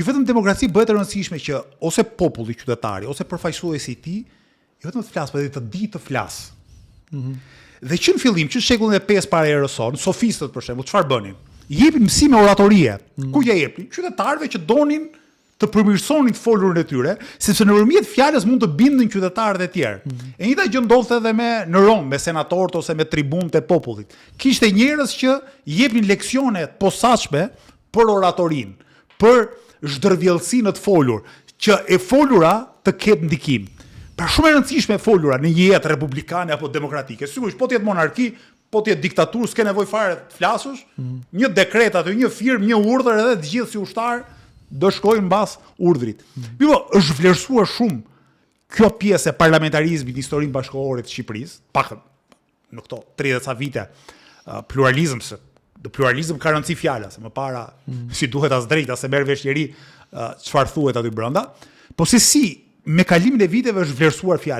Jo vetëm demokraci bëhet e rëndësishme që ose populli qytetari ose përfaqësuesi i tij, jo vetëm të flasë, por edhe të di të flasë. Mm -hmm. Dhe që në fillim, që në shekullin e 5 para erës sonë, sofistët për shembull, çfarë bënin? Jepin mësime oratorie. Mm -hmm. Kujt ja jepnin? Qytetarëve që donin të përmirësonin të folurën e tyre, sepse nëpërmjet fjalës mund të bindnin qytetarët e tjerë. Mm -hmm. E njëjta gjë ndodhte edhe me në Romë, me senatorët ose me tribunët e popullit. Kishte njerëz që jepnin leksione të posaçme për oratorinë, për zhdërvjellësinë në të folur, që e folura të ketë ndikim. Pra shumë e rëndësishme e folura në një jetë republikane apo demokratike. Sigurisht, po të jetë monarki, po të jetë diktaturë, s'ke nevojë fare të flasësh, mm. një dekret aty, një firmë, një urdhër edhe të gjithë si ushtarë do shkojnë mbas urdhrit. Mm. Mirëpo, është vlerësuar shumë kjo pjesë e parlamentarizmit në historinë bashkëkohore të Shqipërisë, pak në këto 30 sa vite pluralizëm se në pluralizëm ka rëndësi fjala, se më para mm. si duhet as drejt, as e merr vesh njeri çfarë thuhet aty brenda. Po se si me kalimin e viteve është vlerësuar fjala.